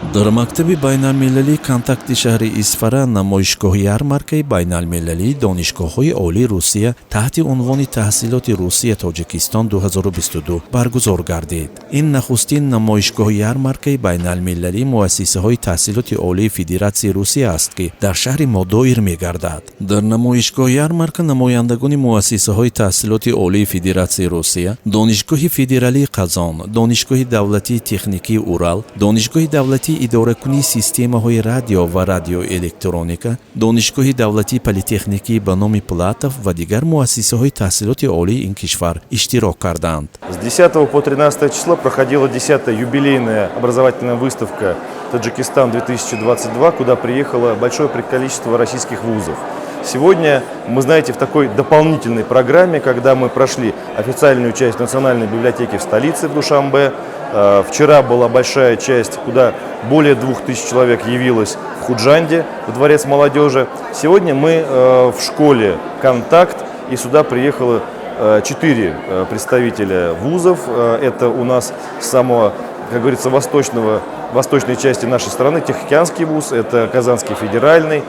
Дар мактаби байналмилалии Контакти шаҳри Исфара намоишгоҳи ярмаркаи байналмилалии донишгоҳҳои олии Русия таҳти унвони «Таҳсилоти Русия Тоҷикистон 2022» баргузор гардид. Ин нахустин намоишгоҳи ярмаркаи байналмилалии муассисаҳои таҳсилоти олии Федератсияи Русия аст, ки дар шаҳри мо доир мегардад. Дар намоишгоҳи ярмарка намояндагони муассисаҳои таҳсилоти олии Федератсияи Русия, Донишгоҳи федералии Қазон, Донишгоҳи давлатии техникии Урал, Донишгоҳи давлатии идоракунии системаҳои радио ва радиоэлектроника, Донишгоҳи давлатии политехникӣ ба номи Платов ва дигар муассисаҳои таҳсилоти олии ин кишвар иштирок карданд. С 10 по 13 число проходила 10-я юбилейная образовательная выставка «Таджикистан-2022», куда приехало большое количество российских вузов. Сегодня мы, знаете, в такой дополнительной программе, когда мы прошли официальную часть Национальной библиотеки в столице, в Душанбе. Вчера была большая часть, куда более 2000 человек явилось в Худжанде, в Дворец молодежи. Сегодня мы в школе «Контакт», и сюда приехало четыре представителя вузов. Это у нас с самого, как говорится, восточной части нашей страны, Тихоокеанский вуз, это Казанский федеральный,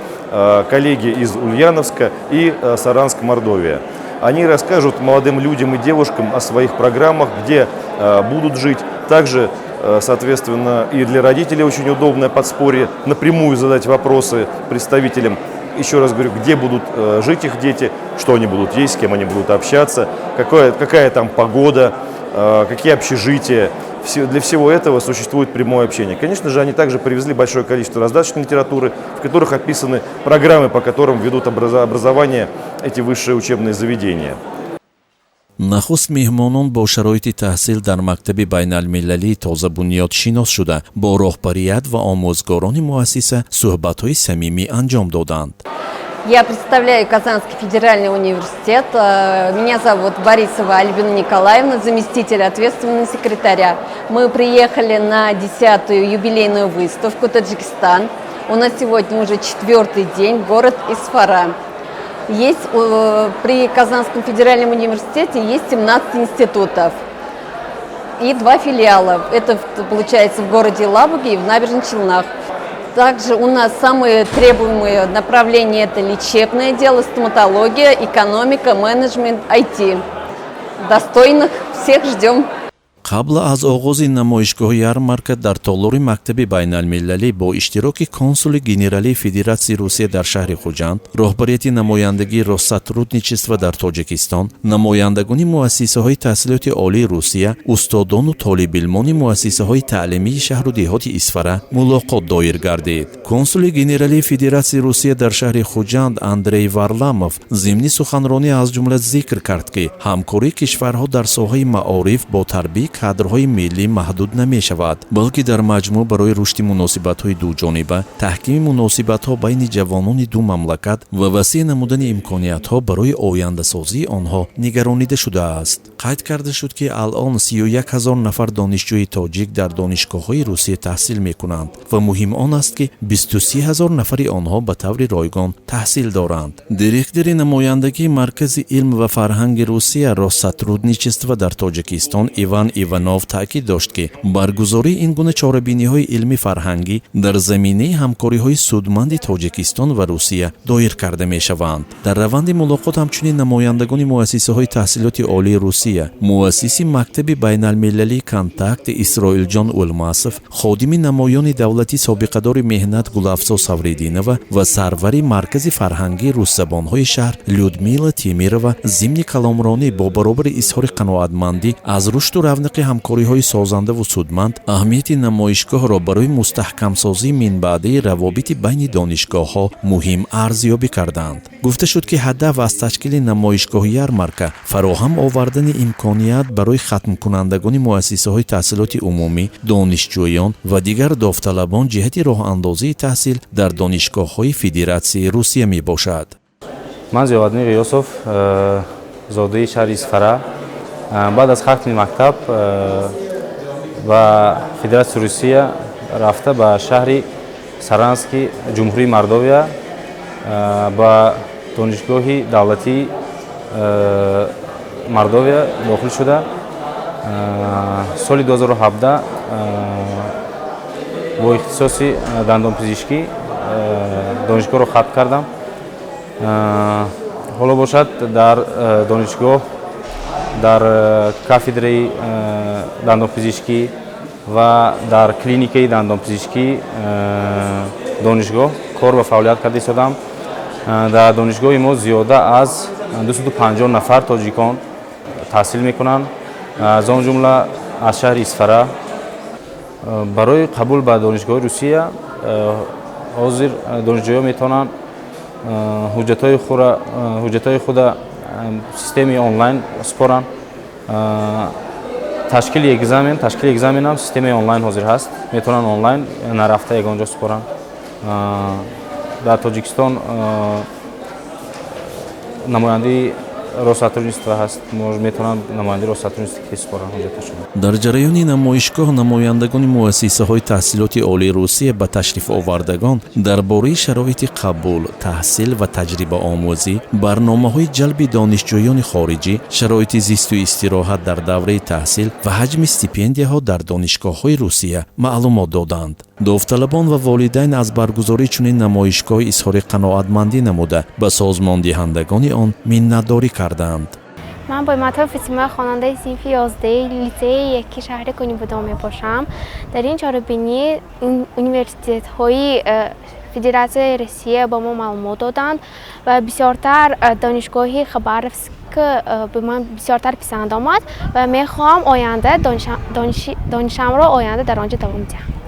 коллеги из Ульяновска и Саранск, Мордовия. Они расскажут молодым людям и девушкам о своих программах, где будут жить. Также, соответственно, и для родителей очень удобное подспорье напрямую задать вопросы представителям. Еще раз говорю, где будут жить их дети, что они будут есть, с кем они будут общаться, какая там погода, какие общежития. Для всего этого существует прямое общение. Конечно же, они также привезли большое количество раздаточной литературы, в которых описаны программы, по которым ведут образование эти высшие учебные заведения. Нахуст меҳмонон бо шароити таҳсил дар мактаби байналмилалии тозабунёд шинос шуда, бо роҳбарият ва омӯзгорони муассиса суҳбатҳои самимӣ анҷом доданд. Я представляю Казанский федеральный университет. Меня зовут Борисова Альбина Николаевна, заместитель ответственного секретаря. Мы приехали на 10-ю юбилейную выставку «Таджикистан». У нас сегодня уже четвертый день, город Исфара. Есть, при Казанском федеральном университете есть 17 институтов и два филиала. Это получается в городе Елабуге и в Набережных Челнах. Также у нас самые требуемые направления – это лечебное дело, стоматология, экономика, менеджмент, IT. Достойных всех ждем. Қабл аз оғози намоишгоҳи ярмарка дар толори мактаби байналмилалӣ бо иштироки консули генералии Федератсияи Русия дар шаҳри Хуҷанд, роҳбарияти намояндагии Россотрудничества дар Тоҷикистон, намояндагони муассисаҳои таҳсилоти олии Русия, устодону толибилмони муассисаҳои таълимии шаҳру деҳоти Исфара мулоқот доир гардид. Консули генералии Федератсияи Русия дар шаҳри Хуҷанд Андрей Варламов зимни суханронӣ аз ҷумла зикр кард, ки ҳамкории кишварҳо дар соҳаи маориф бо тарбияи кадрҳои миллӣ маҳдуд намешавад, балки дар маҷмӯъ барои рушди муносибатҳои дуҷониба, таҳкими муносибатҳо байни ҷавонони ду мамлакат ва васеъ намудани имкониятҳо барои ояндасозии онҳо нигаронида шудааст. Қайд карда шуд, ки алъон 31 000 нафар донишҷӯи тоҷик дар донишгоҳҳои Русия таҳсил мекунанд ва муҳим он аст, ки 23 000 нафари онҳо ба таври ройгон таҳсил доранд. Директори намояндагии Маркази илм ва фарҳанги Русия Россотрудничество дар Тоҷикистон Иван Иванов таъкид дошт, ки баргузории ин гуна чорабиниҳои илми фарҳангӣ дар заминаи ҳамкориҳои судманди Тоҷикистон ва Русия доир карда мешаванд. Дар раванди мулоқот ҳамчунин намояндагони муассисаҳои таҳсилоти олии Русия, муассиси мактаби байналмилалии Контакт Исроилҷон Улмасов, ходими намоёни давлатӣ, собиқадори меҳнат Гулафзо Савридинова ва сарвари Маркази фарҳангии русзабонҳои шаҳр Людмила Темирова зимни каломронӣ бо баробари изҳори қаноатмандӣ аз рушду равнақи ҳамкориҳои созандаву судманд, аҳамияти намоишгоҳро барои мустаҳкамсозии минбаъдаи равобити байни донишгоҳҳо муҳим арзёбӣ карданд. Гуфта шуд, ки ҳадаф аз ташкили намоишгоҳи ярмарка фароҳам овардани имконият барои хатмкунандагони муассисаҳои таҳсилоти умумӣ, донишҷӯён ва дигар довталабон ҷиҳати роҳандозии таҳсил дар донишгоҳҳои Федератсияи Русия мебошад. Ман Зиёваддин Ғиёсов, зодаи шаҳри Исфара. Баъд аз хатми мактаб ба Федератсияи Русия рафта, ба шаҳри Сарански Ҷумҳурии Мордовия, ба Донишгоҳи давлатии Мордовия дохил шуда, соли 2017 Бо ихтисоси дандонпизишкӣ донишгоҳро хатм кардам. Ҳоло бошад, дар донишгоҳ дар кафедраи дандонпизишкӣ ва дар клиникаи дандонпизишкӣ донишгоҳ кор ва фаъолият карда истодам. Дар донишгоҳи мо зиёда аз 250 нафар тоҷикон таҳсил мекунанд, аз он ҷумла аз шаҳри Исфара. Барои қабул ба донишгоҳи Русия ҳозир донишҷӯён метавонанд ҳуҷҷатҳои худа системаи онлайн супоранд. Ташкили экзаменам системаи онлайн ҳозир ҳаст, метавонанд онлайн нарафта ягон ҷо супоранд. Дар Тоҷикистон намояндаи Россотрудничество ҳаст, метавонанд намояндаи Россотрудничество супоранд ҳуҷҷаташон. Дар ҷараёни намоишгоҳ намояндагони муассисаҳои таҳсилоти олии Русия ба ташрифовардагон дар бораи шароити қабул, таҳсил ва таҷрибаомӯзӣ, барномаҳои ҷалби донишҷӯёни хориҷӣ, шароити зисту истироҳат дар давраи таҳсил ва ҳаҷми стипендияҳо дар донишгоҳҳои Русия маълумот доданд. Довталабон ва волидайн аз баргузории чунин намоишгоҳ изҳори қаноатмандӣ намуда, ба созмондиҳандагони он миннатдорӣ карданд. Ман Бойматова Фатима, хонандаи синфи 11-и литсеи яки шаҳри Конибодом мебошам. Дар ин чорабинӣ университетҳои Федератсияи Россия ба мо маълумот доданд ва бисёртар донишгоҳи Хабаровск ба ман бисёртар писанд омад ва мехоҳам оянда донишамро оянда дар он ҷо давом диҳам.